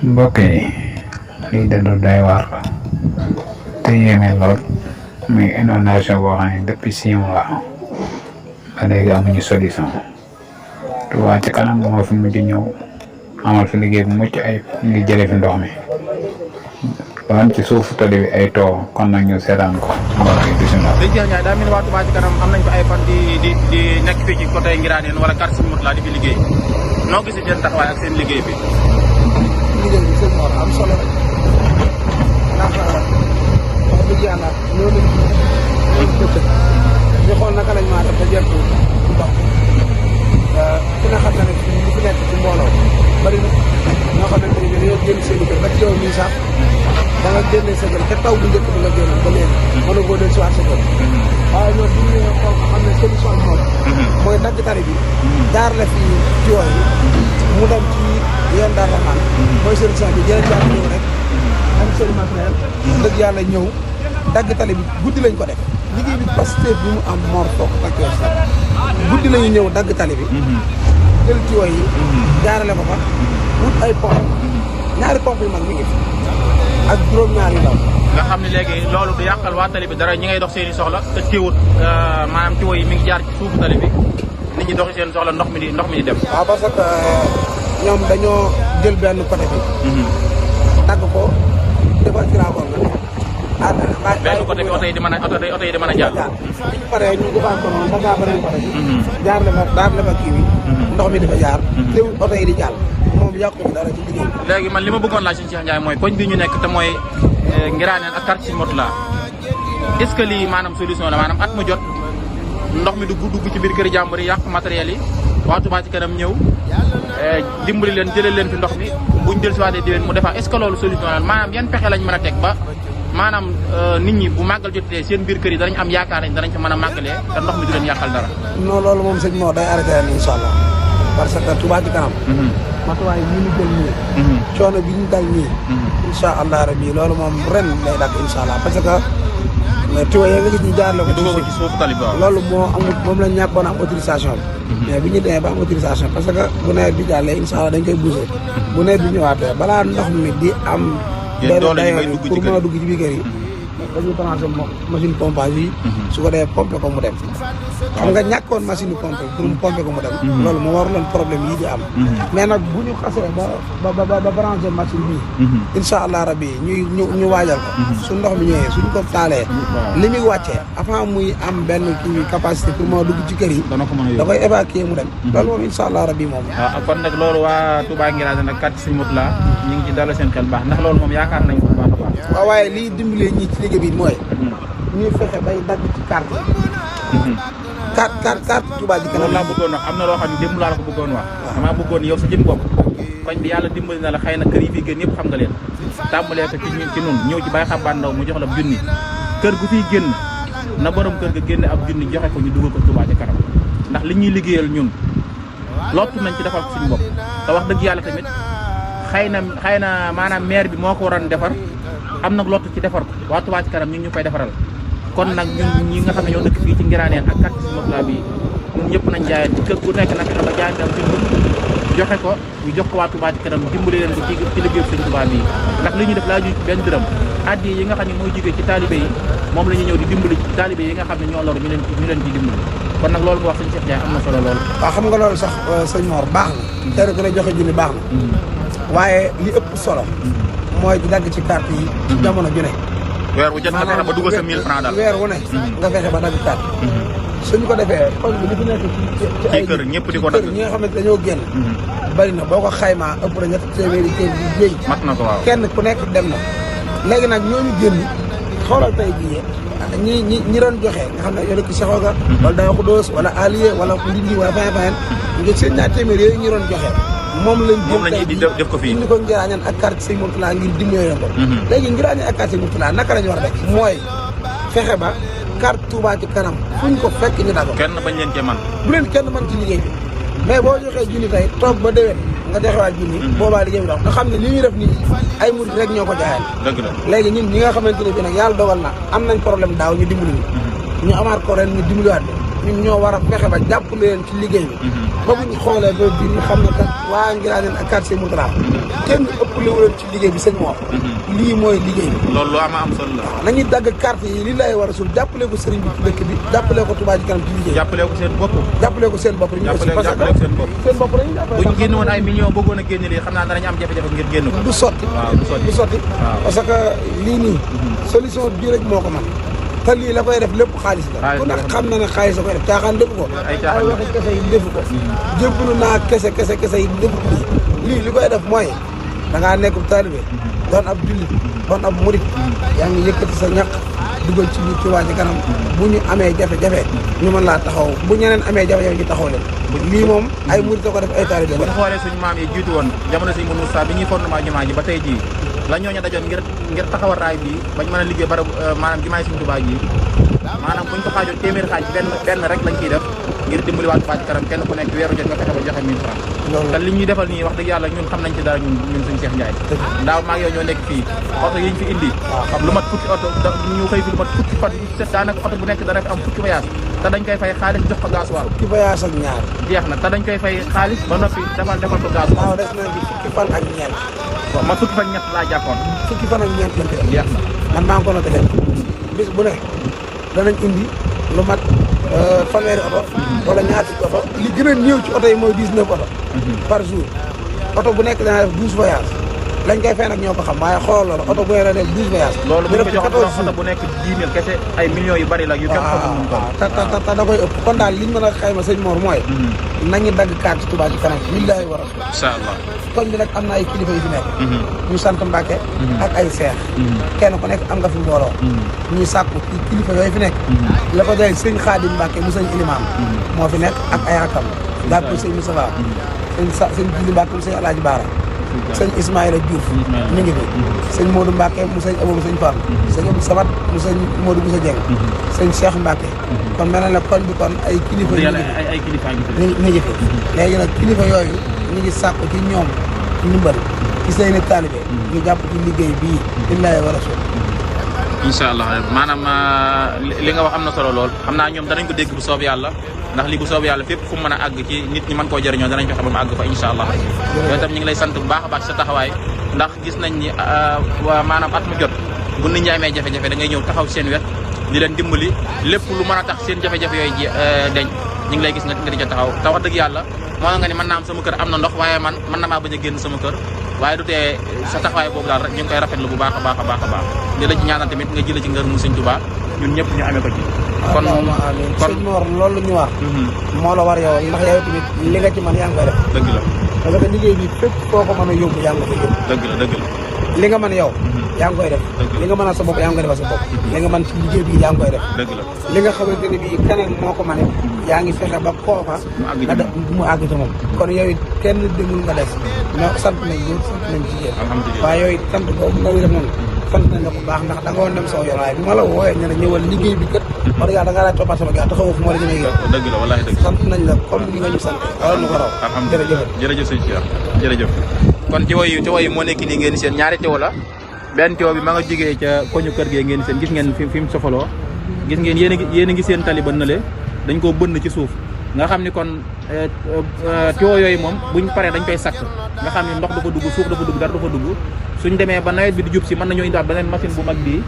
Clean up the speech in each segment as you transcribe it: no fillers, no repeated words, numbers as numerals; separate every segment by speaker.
Speaker 1: mbokk yi lii da doon doy waar te yéeme lool muy inondation boo xam ne depuis 6 mois ba léegi amuñu solution Touba Ca Kanam moo fi mujj ñëw amal fi liggéey bu mucc ay ngi jëlee fi ndox mi ba am ci suufu tali bi ay too kon nag ñu seetaan ko mbokk yi bisimilah.
Speaker 2: dañ cee ñaay daa mel ni waa Touba Ca Kanam am nañ fa ay fan di nekk fii ci côté Ngiraneen wala quartier Sëñ Mourtala di fi liggéey noo gisee seen taxawaay ak seen liggéey bi.
Speaker 3: liggéey bi sëñ Mor am solo rek ndax wax dëgg yàlla loolu lañ ñu xool naka lañ maa def ba jël ko ndox ki nga xam ne nag li fi nekk ci mbooloo bari na ñoo xamante ni dañoo génn seen i kër ba ci yow mii sax da nga génnee sa kër te taw bu njëkk bi nga génnoon ba léegi mën a koo del si waat sa kër waaye ñoom bu ñu xool xam ne solution bi moom mooy dagg tari bi jaar la fi jiwoon yi mu dem ci yéen daal la naan mooy solution bi jërë jaar ñëw rek am seen matériel dëgg yàlla ñëw dagg tali bi guddi lañ ko def liggéey bi Pastef bi mu am mor toog ak yow sax guddi lañu ñëw dagg tali bi jël jiwo yi jaarale ko fa wut ay pompe ñaari pompe yu mag mi ngi fi ak juróom-ñaari ndaw
Speaker 2: nga xam ne léegi loolu du yàqal waa tali bi dara ñi ngay dox seen i soxla te teewut maanaam tiwo yi mi ngi jaar ci suufu tali bi nit ñi doxi seen soxla ndox mi di dem.
Speaker 3: waaw parce que ñoom dañoo jël benn côté bi dagg ko defar ci raakoon nga
Speaker 2: benn côté bi oto yi di mën a jaar.
Speaker 3: bi ñu paree ñu defaat ko noonu dagaa beneen côté bi jaar la fa kii bi ndox mi dafa jaar teewul oto yi di jàll moom yàqu dara ci liggéey bi.
Speaker 2: léegi man li ma bëggoon laaj Sëñ Cheikh Ndiaye mooy koñ bi ñu nekk te mooy Ngiraneen ak quartier Sëñ Mourtala est-ce que lii maanaam solution la maanaam at mu jot ndox mi dugg ci biir kër jàmbur yi yàq matériel yi waa Touba Ca Kanam ñëw dimbali leen jëlee leen fi ndox mi buñ jël si waatee di leen mu defaat est-ce que loolu solution la maanaam yan pexe lañ mën a teg ba maanaam nit ñi bu màggal jotee seen biir kër yi danañ am yaakaar nañ danañ fa mën a màggalee te ndox mi du leen yàqal dara.
Speaker 3: non loolu moom sëñ Mor day arrêté ren incha allah parce que Touba Ca Kanam. matuwaay yi ñu jël nii. coono bi ñu dal nii. incha allah rabi loolu moom ren lay dakk incha allah parce que tuyau yi nga gis ñu jaarale ko.
Speaker 2: ci suufu tali bi
Speaker 3: loolu moo amul moom la ñàkkoon am autorisation bi. mais bi ñu demee ba am autorisation parce que bu nawet bi jàllee incha allah dañ koy bousee. bu nawet bi ñëwaatee balaa ndox mi di am.
Speaker 2: yéen doole yi may
Speaker 3: pour mën a dugg ci biir kër yi. dañuy branché machine pompage yi. su ko dee pompé ko mu dem. xam nga ñàkkoon machine pompe pour mu pompé ko mu dem. loolu moo waraloon problème yi di am. mais nag bu ñu xasee ba branché machine bii. incha allah rabi ñu waajal ko. su ndox mi ñëwee suñ ko taalee. li muy wàccee avant muy am benn kii capacité pour moo dugg ci kër yi. da koy évacuer mu dem. loolu moom incha allah rabi moom.
Speaker 2: waaw kon nag loolu waa Touba Ngiraneen ak quartier Sëñ Mourtala ñu ngi ci dalal seen xel baax ndax loolu moom yaakaar nañ ko bu baax a baax.
Speaker 3: waaw waaye liy dimbalee ñi ci liggéey bi mooy. ñuy fexe bay dagg ci carte yi. carte Touba Ca Kanam
Speaker 2: loolu laa bëggoon wax am na loo xam ne démb laa la ko bëggoon wax. damaa bëggoon yow sa jëm bopp koñ bi yàlla dimbali na la xëy na kër yi fii gën yëpp xam nga leen tàmbalee ko ci nun ñëw ci Baye Xabaan Ndaw mu jox la junni kër gu fiy génn na borom kër ga génne ab junni joxe ko ñu dugal ko Touba Ca Kanam ndax li ñuy liggéeyal ñun lottu nañ ci defal ko suñu bopp te wax dëgg yàlla tamit xëy na maanaam maire bi moo ko waroon defar am nag lottu ci defar ko waa Touba Ca Kanam ñu ngi ñu koy defaral kon nag ñun ñi nga xam ne ñoo dëkk fii ci Ngiraneen ak quartier Sëñ Mourtala bi ñun ñëpp nañ jaayeen ci kër gu nekk nag fexe ba jaayante am ci joxe ko ñu jox ko waa Touba Ca Kanam dimbali leen ko ci liggéeyu Sëñ Touba bi ndax li ñuy def laa ju benn dërëm addi yi nga xam ne mooy jógee ci taalibe yi moom la ñuy ñëw di dimbali ci taalibe yi nga xam ne ñoo loru ñu leen ci dimbali kon nag loolu nga wax Sëñ Cheikh Ndiaye am na solo loolu.
Speaker 3: waaw xam nga loolu sax sëñ Mor baax na tey rek la joxe junni baax na waaye li ëpp solo mooy di dagg ci carte yi ci jamono ju ne
Speaker 2: weer wu jot nga fexe ba dugal sa 1000 francs daal
Speaker 3: weer wu ne nga fexe ba dagg carte suñu ko defee koñ bi li fi nekk ci ay
Speaker 2: kër ñëpp di ko dagg
Speaker 3: ñi nga xamante dañoo génn bari na boo ko xaymaa ëpp na ñetti téeméeri kër yi jéy
Speaker 2: mat na ko waaw
Speaker 3: kenn ku nekk dem na léegi nag ñooñu génn xoolal tey jii ñi doon joxe nga xam ne yoo dëkk Saxooga wala Daaru Xudoos wala Alié wala Ndindi wala fayen nga seen ñaar téeméer yooyu ñu doon joxe moom lañ
Speaker 2: di def ko fii
Speaker 3: indi ko Ngiraneen ak quartier Sëñ Mourtala ngir dimbali leen ko léegi Ngiraneen ak quartier Sëñ Mourtala naka lañu war a def mooy fexe ba carte Touba Ca Kanam fuñ ko fekk ñu dago
Speaker 2: kenn bañ leen cee man
Speaker 3: bu leen kenn mën ci liggéey bi mais boo joxee junni tey toog ba déwén nga joxewaat junni boobaa liggéey bi dox nga xam ne li ñuy def nii ay murid rek ñoo ko jaayal
Speaker 2: dëgg la
Speaker 3: léegi ñun ñi nga xamante ne bi nag yàlla dogal na am nañ problème daaw ñu dimbali ñu amaat ko ren ñu dimbaliwaat ñun ñoo war a fexe ba jàppale leen ci liggéey bi ba bu ñu xoolee ba bi ñu xam ne kat waa Ngiraaneen ak quartier Mourtala kenn ëppale wu leen ci liggéey bi sëñ Mor lii mooy liggéey bi
Speaker 2: loolu lu am solo la
Speaker 3: nañuy dagg carte yi li lay war a sul jàppale ko sëriñ bi ci dëkk bi jàppale ko Touba Ca Kanam ci liggéey
Speaker 2: jàppale ko seen bopp
Speaker 3: jàppale ko seen bopp ñu aussi parce que
Speaker 2: seen bopp
Speaker 3: seen bopp lañu jàppale
Speaker 2: buñ génn woon ay millions bëggoon a génne lii xam naa danañ am jafe-jafe ngir génn ko
Speaker 3: du sotti du sotti parce que lii nii solution bii rek moo ko man te lii la koy def lépp xaalis la ku nekk xam na ne xaalis la koy def caaxaan defu ko ay waxi kese yi defu ko jébbalu naa kese yi defu ko lii li koy def mooy da ngaa nekk taalibe doon ab jullit doon ab murit yaa ngi yëkkati sa ñaq dugal ci biir Touba Ca Kanam bu ñu amee jafe-jafe ñu mën laa taxaw bu ñeneen amee jafe-jafe ñu taxaw leen lii moom ay murit ko def ay taalibe
Speaker 2: bu ñu xoolee suñu maam yi jiitu woon jamono si Mourou Moussa bi ñuy fondement jumaa ji ba tey jii la ñooñu dajoon ngir taxawal raay bi bañ mën a liggéey barab maanaam jumaay suñu Touba ji maanaam buñ ko xaajoon téeméer xaaj benn rek lañ ciy def ngir dimbali waa Touba Ca Kanam kenn ku nekk weeru jot nga fexe ba joxe 1000 francs te li ñuy defal nii wax dëgg yàlla ñun xam nañ ci dara ñun suñu Cheikh Ndiaye daaw maa ngi yow ñoo nekk fii oto yi ñu fi indi lu mat fukki oto ñu xëy fi lu mat fukki fan set daanaka oto bu nekk dana fi am fukki voyage te dañ koy fay xaalis jox ko gasoil
Speaker 3: fukki voyage ak ñaar
Speaker 2: jeex na te dañ koy fay xaalis ba noppi defal ko gasoil
Speaker 3: waaw des na bi fukki fan ak ñeent
Speaker 2: ma fukki fan ñett laa jàppoon
Speaker 3: fukki fan ak ñeent lañ koy
Speaker 2: jeex na
Speaker 3: man maa ngi ko noté leen bis bu ne danañ indi lu mat fanweeri oto wala ñaar fukki oto li gën a néew ci oto yi mooy 19 oto par jour oto bu nekk dana def 12 voyage lañ koy fay nag ñoo ko xam waaye xool loolu oto bu ne la def 12 voyage
Speaker 2: loolu bu ñu ko joxoon oto bu nekk 10 000 kese ay millions yu bari la yu kenn xamul ko
Speaker 3: te da koy ëpp kon daal liñ mën a xayma sëñ Mor mooy nañu dagg carte Touba Ca Kanam billaahi wa rasul
Speaker 2: incha allah
Speaker 3: koñ bi nag am na ay kilifa yu fi nekk ñu sant Mbàkke ak ay seex kenn ku nekk am nga fi mbooloo ñuy sàkku ci kilifa yooyu fi nekk la ko day sëñ Xaadim Mbàkke mu sëñ Ilimaan moo fi nekk ak ay rakam daal ko sëñ Moustapha sëñ Jili Mbàkke mu sëñ Alaaji Baara sëñ Ismaïla Diouf mi ngi fi sëñ Modou Mbacke mu sëñ Abou sëñ Fall sëñ Abou Sabat mu sëñ Modou Boussa Dieng sëñ Cheikh Mbacke kon mel na ne koñ bi kon ay kilifa
Speaker 2: ay kilifa
Speaker 3: mi ngi fi léegi nag kilifa yooyu ñu ngi sàkku ci ñoom ndimbal ci seeni taalibe ñu jàpp ci liggéey bii billaahi wa rasul
Speaker 2: incha allah maanaam li nga wax am na solo lool xam naa ñoom danañ ko dégg bu soob yàlla ndax li bu soob yàlla fépp fu mu mën a àgg ci nit ñi mën koo jëriñoo danañ fexe ba mu àgg fa incha allah yooyu tam ñu ngi lay sant bu baax a baax ci sa taxawaay ndax gis nañ ni maanaam at mu jot bu nit ñi amee jafe-jafe da ngay ñëw taxaw seen wet di leen dimbali lépp lu mën a tax seen jafe-jafe yooyu deñ ñu ngi lay gis nga di ca taxaw te wax dëgg yàlla moo nga ni mën naa am sama kër am na ndox waaye man mën na maa bañ a génn sama kër waaye du tee sa taxawaay boobu daal rek ñu ngi koy rafetlu bu baax a baax a baax a baax di la ci ñaanal tamit nga jëlee ci ngërëmu Sëñ Tuubaa ñun ñëpp ñu amee ko ci kon
Speaker 3: sëñ Mor loolu ñu war moo la war yow ndax yow tamit li nga ci man yaa ngi koy def
Speaker 2: dëgg la
Speaker 3: parce que liggéey bi fépp foo ko mën a yóbbu yaa ngi ko yóbbu
Speaker 2: dëgg la
Speaker 3: li nga mën yow yaa ngi koy def li nga mën a sa bopp yaa ngi koy defal sa bopp li nga mën ci liggéey bi yaa ngi koy def
Speaker 2: dëgg la
Speaker 3: li nga xamante ne bii keneen moo ko mane yaa ngi fexe ba kooka mu àgg ci moom kon yow it kenn demul nga def ñoo sant nañ ñëpp sant nañ jigéen waaye yow it sant boobu nga def noonu sant nañ la ko baax ndax da nga woon dem saw yoon waaye bi ma la wooyee ne la ñëwal liggéey bi kat wax dëgg yàlla da ngaa laaj toppaat sama gars te xamoo fu ma la jëmee yow
Speaker 2: dëgg la wallaahi dëgg
Speaker 3: sant nañ la comme li nga ñu sant wala nu ko raw
Speaker 2: jërëjëf sëñ Cheikh jërëjëf kon teewo yi moo nekk nii ngeen seen ñaari teewo la benn teewo bi ma nga jógee ca koñu kër gee ngeen seen gis ngeen fi mu sofaloo gis ngeen yéen a ngi seen tali ba nële dañ koo bënn ci suuf nga xam ni kon teewo yooyu moom buñ paree dañ koy sakk nga xam ni ndox dafa dugg suuf dafa dugg dara dafa dugg suñ demee ba nawet bi di jub si mën nañoo indiwaat beneen machine bu mag bii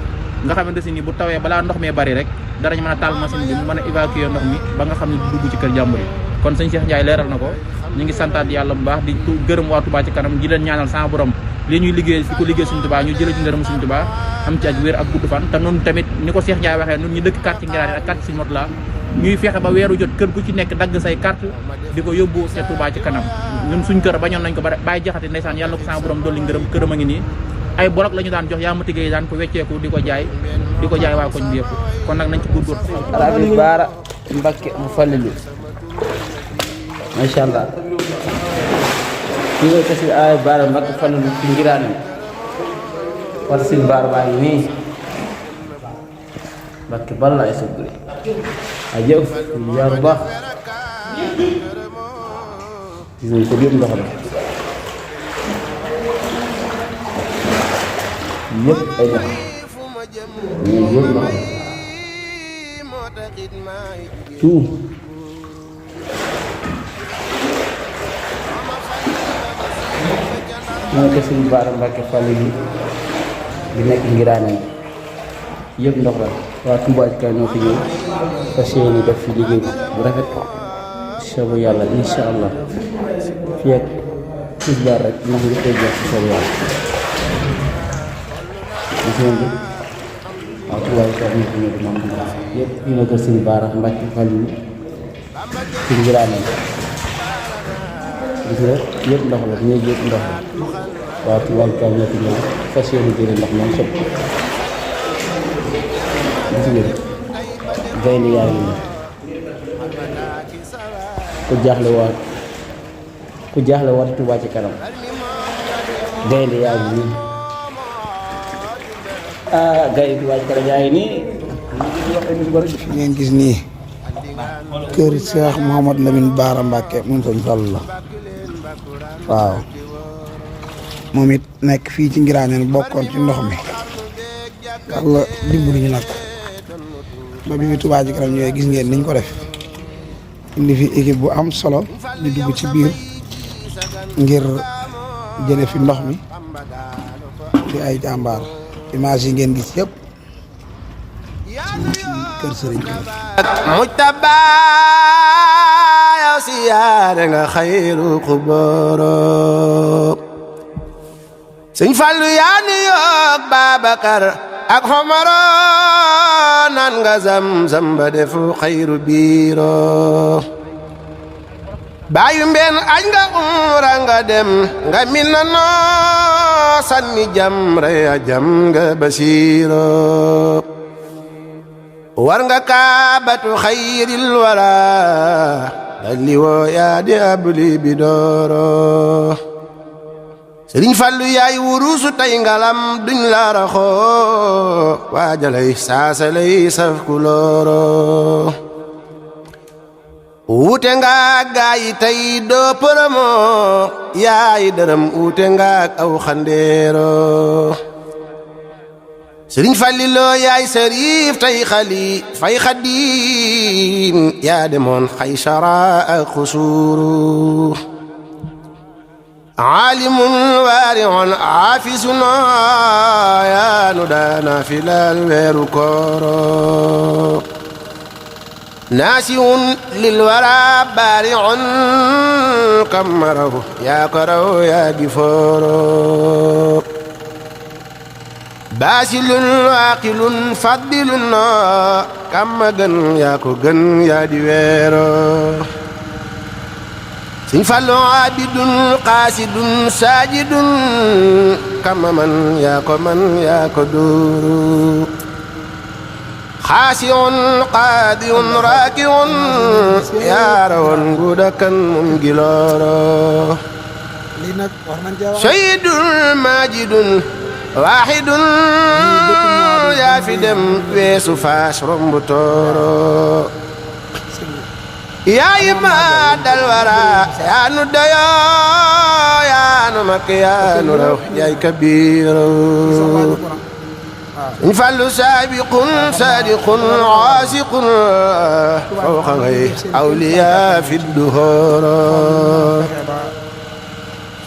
Speaker 2: nga xamante si ni bu tawee balaa ndox mee bari rek darañ mën a taal machine bi mu mën a évacuer ndox mi ba nga xam ne du dugg ci kër jàmbur yi kon sëñ Cheikh Ndiaye leeral na ko ñu ngi santaat yàlla bu baax di gërëm waa Touba Ca Kanam di leen ñaanal sama borom li ñuy liggéey di ko liggéey suñu Touba ñu jëlee ci ngërëm suñu Touba am ci ak wér ak gudd fan te noonu tamit ni ko Cheikh Ndiaye waxee nun ñu dëkk quartier Ngiraaneen ak quartier Sëñ Mourtala ñuy fexe ba weeru jot kër gu ci nekk dagg say carte di ko yóbbu ca Touba Ca Kanam ñun suñ kër bañoon nañ ko ba bàyyi jaxati ndeysaan yàlla na ko sama borom dolli ngërëm këram a ngi nii ay bolok la ñu daan jox yaa ma tiggéey daan ko wecceeku di ko jaay waa koñ bi yëpp kon nag nañ ci góorgóorlu
Speaker 4: Alabi Baara Mbakke mu Fallilu macha allah kii nga kasi Alabi Baara Mbakke Fallilu ci Ngiraaneen war sin baar baa ngi nii Mbakke bal la ay sugure a jëf ñu jaar bu baax gis nañ ko yëpp ndox la yëpp ay ndox ñu yëpp ndox la tout mooy que Sëriñ Bara Mbacke Falilou bi nekk Ngiraaneen yëpp ndox la waa Touba Ca Kanam ñoo fi ñëw fas yéene def fi liggéey bu rafet soobu yàlla incha allah fii ak tisbaar rek ndox mi koy jeex si soobu yàlla gis ngeen bi waaw Touba Ca Kanam ñoo fi ñëw di moom yëpp ñu ne ko Sëriñ Bara Mbacke Falilou ci Ngiraaneen gis nga yëpp ndox la ñuy yëpp ndox la waaw Touba Ca Kanam ñoo fi ñëw fas yéene jële ndox moom sëpp gis nga gaynde yaa ngi nii ku jaaxle waat Touba Ca Kanam gaynde yaa ngi nii gaynde Touba Ca Kanam yaa ngi nii
Speaker 3: ngeen gis nii kër Cheikh Mouhamadou Lamine Bara Mbacke moom Sëñ Fallu la waaw moom it nekk fii ci Ngiraaneen bokkoon ci ndox mi yàlla dimbali ñu nag ba bi fi Touba Ca Kanam ñëwee gis ngeen niñ ko def indi fi équipe bu am solo ñu dugg ci biir ngir jële fi ndox mi di ay jàmbaar image yi ngeen gis yëpp ci kër sëriñ bi
Speaker 5: mujtaba yow siyaare nga xayru xuboro Sëñ Fallu yaa ni yoog Babacar ak Xomaro naan nga zam-zam ba defu xayru biiro baayu mbeen añ nga umra nga dem nga min na noo sanni jam reya jam nga basiiro war nga kaabatu xayril wara dalli woo yaa di abli bi dooro Sëriñ Fallu yaay wurusu tay ngalam duñ la raxoo waajalay saasalay saf ku looro wuute nga gaayi tey doo përëmoo yaay dërëm wuute nga aw xandeero Sëriñ Falliloo yaay sariif tey xali fay xadiim yaa demoon xaysara ak xusuuru aalimun waari'un aafisun yaa nu daana filal weeru kooro naasiun lil wara baari'un kammaraw yaa ko raw yaa gifooro baasilun waaqilun faddilun kamma gën yaa ko gën yaa di weero Sëñ Fallu abidun qaasidun saajidun kamma man yaa ko dóoru xaasiun qaadiun raakiun yaa rawoon nguudakan mum gilooro sayyidun maajidun waaxidun yaa fi dem weesu faas rombu tooro yaa imaa dal wara yaa nu doyoo yaa nu mag yaa nu raw yaay kabiiro Sëñ Fallu saabiqun saadiqun aasiqun fawqa ngay awliyaa fi duhooro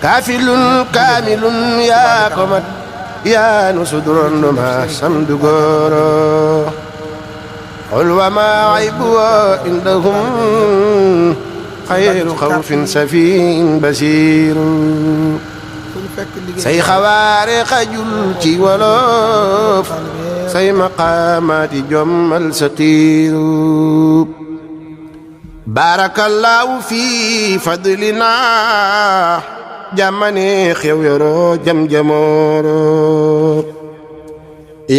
Speaker 5: kaafilun kaamilun yaa ko mat yaa nu suduroon ma samdu gooro qul wa maa aybu indahum xayru xawfin safiin basiiru say xawaare xajul ci wolof say maqaamaati jommal sa tiiru baarakallaahu fi fadlina jàmmane xew yoroo jam-jamooro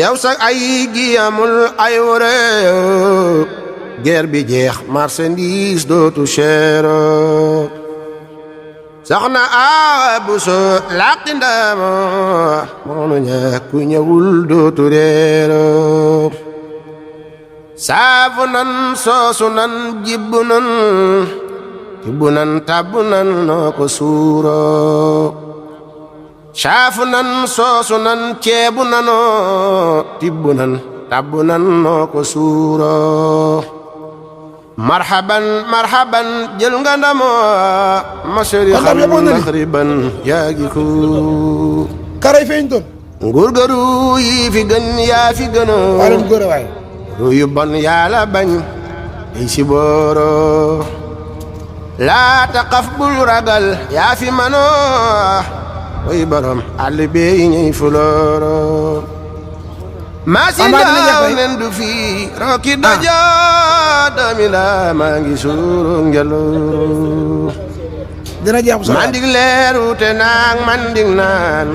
Speaker 5: yow sax ay gi amul ay wore guerre bi jeex marchandise dootu cher soxna Abu So laqi ndama moonu ñàkk ku ñëwul dootu reero saafu nan soosu nan jibbu nan tibbu nan tabbu nan noo ko suuro saafu nan soosu nan ceebu nanoo tibbu nan tabbu nan noo ko suuroo marhaban marhaban jël nga ndamoo masharixan maxriban yaa gi ku
Speaker 3: karay feeñ doon
Speaker 5: nguur ga ru yi fi gën yaa fi gënoo
Speaker 3: waa leen góor a waay
Speaker 5: ru yu bon yàlla bañ ay si booro laa taqaf bul ragal yaa fi manoo way borom àll bee ñëy fulooro maasin daaw nen du fii rooki dojo doomi la maa ngi suuru njalooru
Speaker 3: dina jeex bu soobee
Speaker 5: mandig leer wute naag mandig naan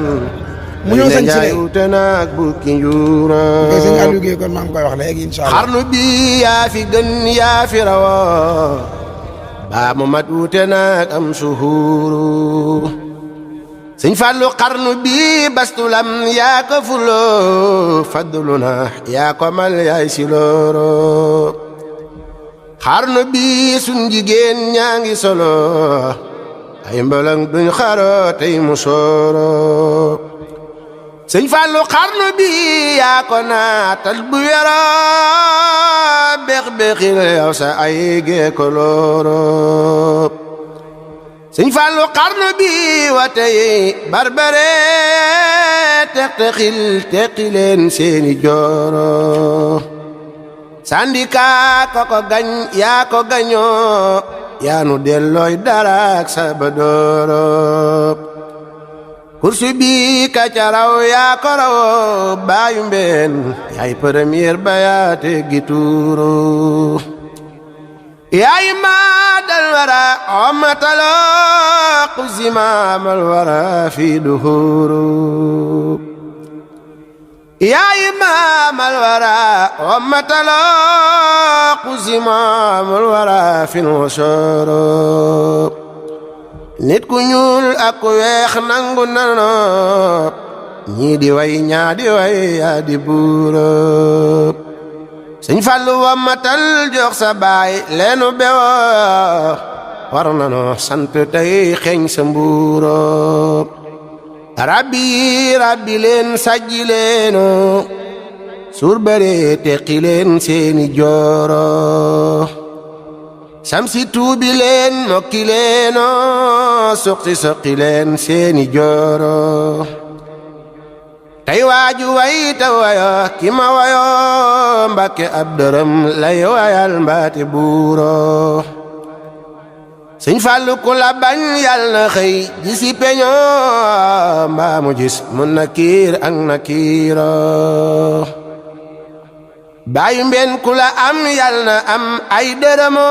Speaker 3: mu ñëw sañ si
Speaker 5: wute naag bukki njuura
Speaker 3: ngay sëñ Aliou Guèye kon maa ngi koy wax léegi incha allah
Speaker 5: xarnu bi yaa fi gën yaa fi rawo baa mu mat wute naag am suhuuru sëñ Fallu xarnu bi bastulam yaa ko fuloo faddulu na yaa ko mal yaay si looro xarnu bi suñ jigéen ñaa ngi solo ay mbalang duñ xaro tey mu sooro sëñ Fallu xarnu bi yaa ko naatal bu wéro beex beexil yow sa ay gee ko looro sëñ Fallu xarnu bi wate yi barbare teqtexil teqileen seeni jooro sandika ko gañ yaa ko gañoo yaanu dellooy daraak sabadooro kursu bi ka ca raw yaa ko rawoo baayu mbeen yaay premier ba yaa teggi tuuru yaay maa dal wara omataloo qusimaamal wara fi duhuru yaay maamal wara omataloo qusimaamal wara fi nusuru nit ku ñuul ak ku weex nangu nanoo ñii di way ñaa di way yaa di buuro sëñ Fallu wa matal jox sa baay leenu bewoo war nanoo sant tey xeeñ sa mbuuro rabbi rabbi leen sajji leeno suur bare teqi leen seeni jooro samsi tuubi leen mokki leeno suqi soqi leen seeni jooro tey waaju way ta wayo ki ma wayo Mbàkke ab dërëm lay wayal mbaate buuro sëñ Fallu ku la bañ yal na xëy gisi peño mbaa mu gis mun nakiir ak nakiiro baayu mbeen ku la am yal na am ay dërëmo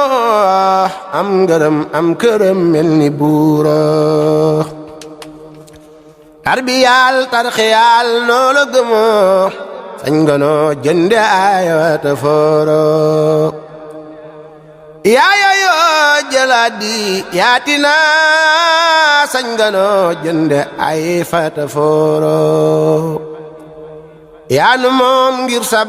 Speaker 5: am ngërëm am këram mel ni buuro tarbiyaal tarxiyaal noo la gëmoo sañ nga noo jënde ay wata fooro yaaya yoo jëlaadi yaatina sañ nga noo jënde ay fata fooro yaanu moom ngir sa